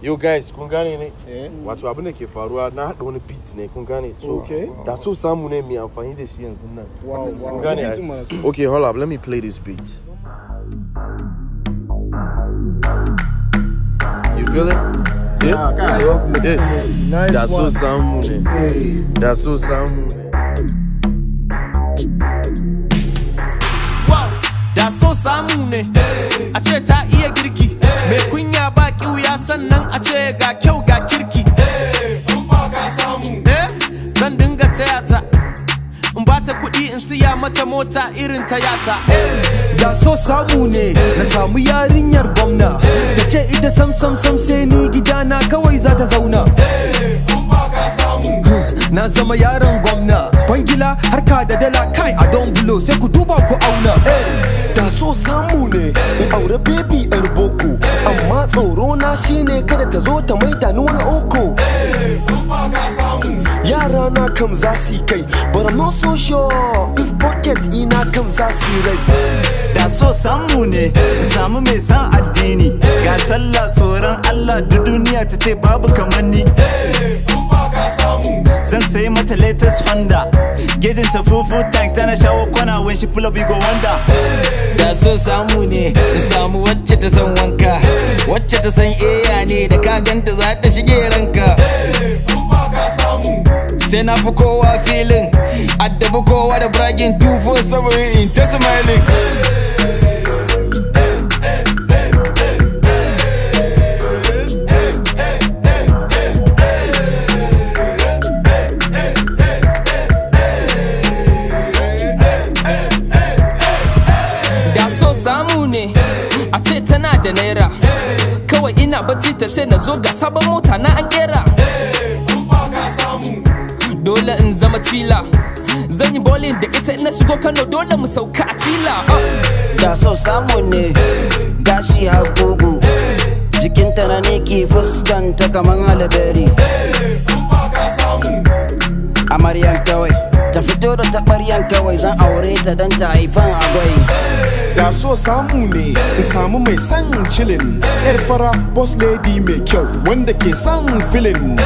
Yo guys, kun gane ne? Wato abin da ke faruwa, na haɗa wani beat ne, kun gane? So da so samu ne mai amfani da shi yanzu nan. Kun gane Beat ai? mana. Okay, hold up, let me play this beat. You feel it? Yeah? Ah, I love this. Yeah. Nice Da so one. samu ne. Hey. Da so samu ne. Wow, da so samu ne a ce ta iya girki, mai kunya, ba kiwuya, sannan a ce ga kyau ga kirki. Eh, zan dinga taya ta, in ba ta kuɗi, in siya mata mota irin ta yata. Da so samu ne na samu yarinyar gwamna, ta ce ita sam sam sam sai ni, gidana kawai za ta zauna. Na zama yaron gwamna, kwangila, harka da dala, kai, a don bulo, sai ku duba ku auna. Da so samu ne in aure baby yar boko, amma tsoro na shine kada ta zo ta maida ni wani oko. Yara na kam za su yi kai, but I'm not so sure if pocket ina kam za su yi rai. Da so samu ne in samu mai san addini, ga sallah, tsoron Allah, duk duniya ta ce babu kamar ni. Zan sayi mata latest Honda, gejin ta fufu tank, tana shawo kwana, when she pull up you go wonder. Da so samu ne in samu wacce ta san wanka, wacce ta san eya ne, da ka ganta za ta shige ranka. Sai na fi kowa filin addabi kowa da bragging, 247 in ta smiling. Da so samu ne a ce tana da naira, kawai ina bacci ta ce na zo, ga sabon mota na an kera. Dole in zama chilla, zan yi bowling da ita, ina shigo Kano dole mu sauka a chila. Da so samu ne gashi har kugu, jikinta na niki, fuskanta kaman Halle Berry. Amaryan kawai ta fito da taɓaryan kawai, zan aure ta don ta haifan agwai. Da so samu ne in samu mai son chillin, yar fara, boss lady mai kyau, wanda ke son filin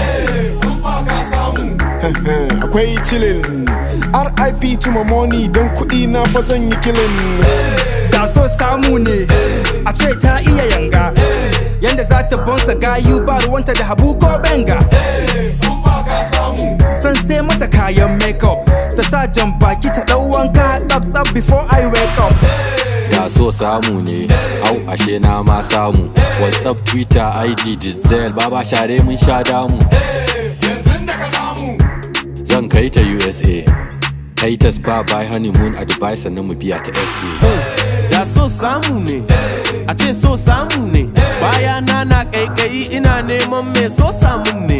akwai chillin. RIP to my money, don kuɗi na fa zan yi killing. Da so samu ne a ce ta iya yanga, yanda za ta bonsa gayu, ba ruwanta da habu ko benga. Zan sai mata kayan makeup, ta sa jan baki, ta ɗau wanka tsab tsab before I wake up. Da so samu ne, au, ashe na ma samu. WhatsApp, Twitter, IG, Diesel, baba share mun sha damu. Zan kai ta USA, kai ta spa, by honeymoon a Dubai, sannan mu biya ta SA. Da so samu ne a ce so samu ne, baya na na kaikayi, ina neman mai so samun ne.